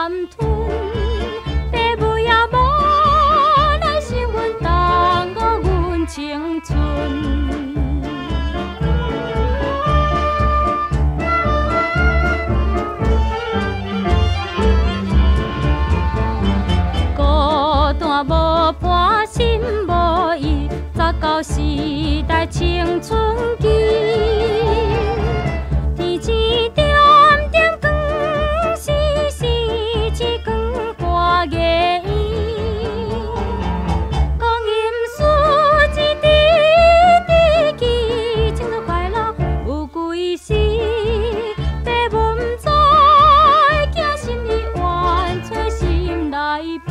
含吞，爸母也無來想阮，耽誤阮青春。孤單無伴，心無依，十九時代青春期。天星點點光絲絲，星光伴月圓。光陰似箭直直去，青春快樂有幾時？爸母毋知，囝心意願揣心內悲。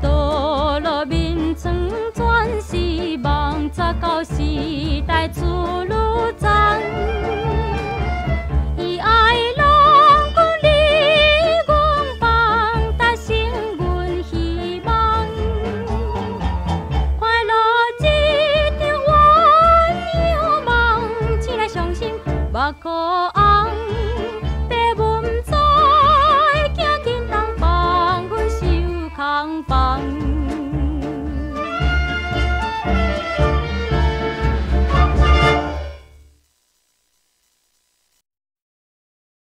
倒落眠床全是夢，十九時代出愈重。伊愛郎君離阮放，達成阮希望。快樂一場鴛鴦夢，醒來傷心目眶紅。